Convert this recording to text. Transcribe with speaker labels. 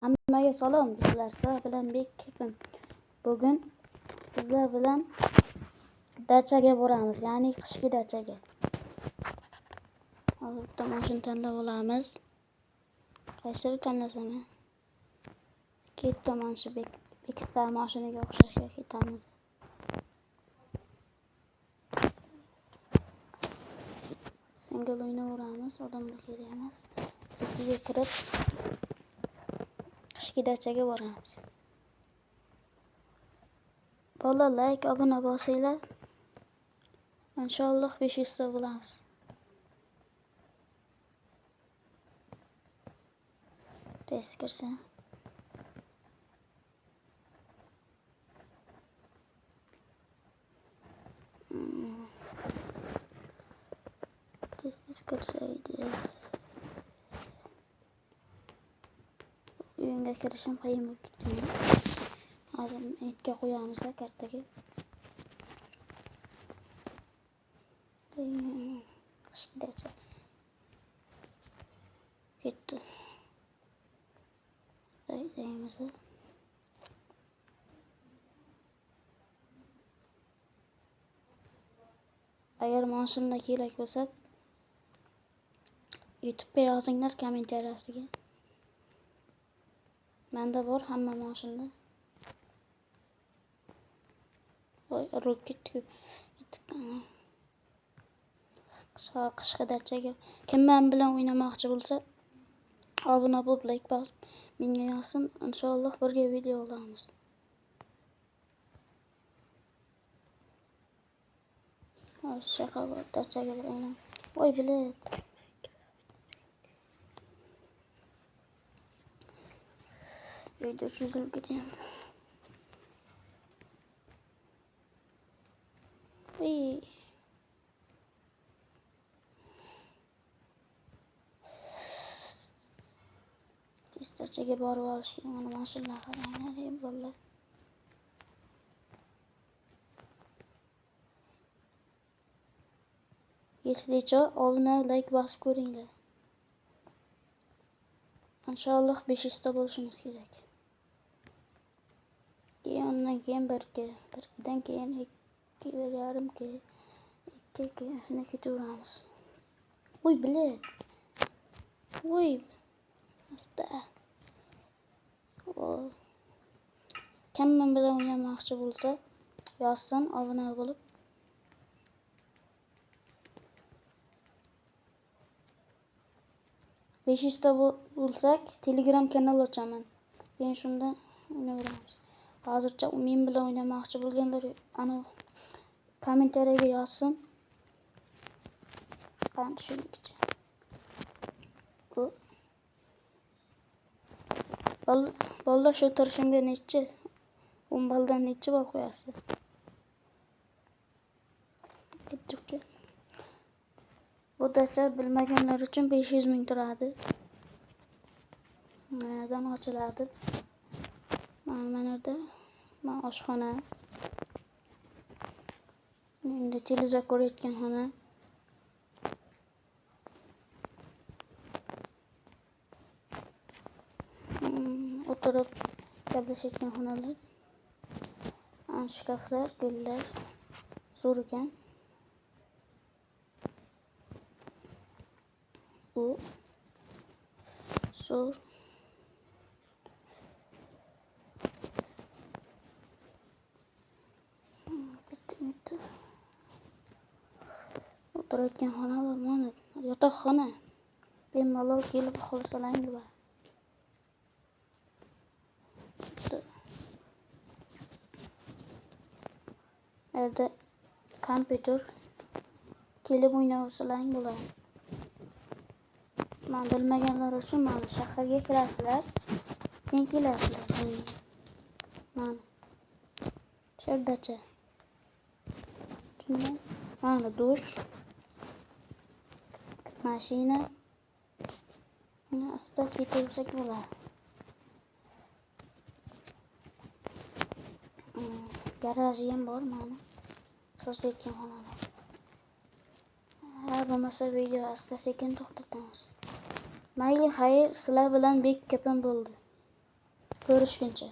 Speaker 1: Hammaga salom, do'stlar. Sizlar bilan Bek. Bugun sizlar bilan dachaga boramiz, ya'ni qishki dachaga. Hozir bitta mashina tanlab olamiz. Qaysini tanlasam? Ketdi mana shu Bekistar mashinaga o'xshashga ketamiz. Single o'ynayveramiz, odamlar kerak emas. Setiga kirib qishki dachaga boramiz. Bolalar like, obuna bosinglar. Inshaalloh 500 ta bo'lamiz. Tez kirsa. Tez kirsaydi. Uyunga kirishim qiyin bo'lib ketgan. Hozir etga qo'yamiz kartaga. Qishki dacha. Ketdi. Haydaymiz. Agar mashina kerak bo'lsa, YouTube'ga yozinglar kommentariyasiga. Menda bor hamma mashina. Voy, urilib ketdi-ku. Qishki dachaga kim men bilan o'ynamoqchi bo'lsa, obuna bo'lib, like bosib menga yozsin. Inshaalloh birga video olamiz. Hozir dachaga bir aylan. Voy, bilet. Video cho'zilib ketyapti. Voy. Tez dachaga borib olish kerak. Mana mashinalar qaranglar, ey bolalar. Если что, obuna, like bosib ko'ringlar. Inshaalloh 500 ta bo'lishimiz kerak. Keyin undan keyin 1K, 1Kdan keyin 2, 1.5K, 2K shunday ketaveramiz. Voy, bilet. Voy. Asta. Kim men bilan o'ynamoqchi bo'lsa, yozsin, obuna bo'lib. 500 ta bo'lsak, Telegram kanal ochaman. Keyin shunda o'ynayveramiz. Hozircha men bilan o'ynamoqchi bo'lganlar ana kommentariyaga yozsin. Qani tushundikcha. Bolalar shu turishimga nechi? 10 balldan nechi ball qo'yasiz? Ketdikchi. Bu dacha bilmaganlar uchun 500 ming turadi. Mana ochiladi. Mana yerda mana oshxona. Endi televizor ko'rayotgan xona. O'tirib gaplashayotgan xonalar. Shkaflar, gullar zo'r ekan. Bu zo'r. Bitta. O'tirayotgan xonalar mana yotoqxona. Bemalol kelib uxlasalaring bo'ladi. Bu yerda kompyuter kelib o'ynasalaring bo'ladi. Men bilmaganlar uchun mana shaharga kirasizlar, keyin kelasizlar. Mana shu dacha. Mana dush, mashina. Mana asta ketaversak bo'ladi. Garaji ham bor mana. So'zlayotgan xonalar. Ha, bo'lmasa video asta sekin to'xtatamiz. Mayli, xayr, sizlar bilan Bek Kapam bo'ldi. Ko'rishguncha.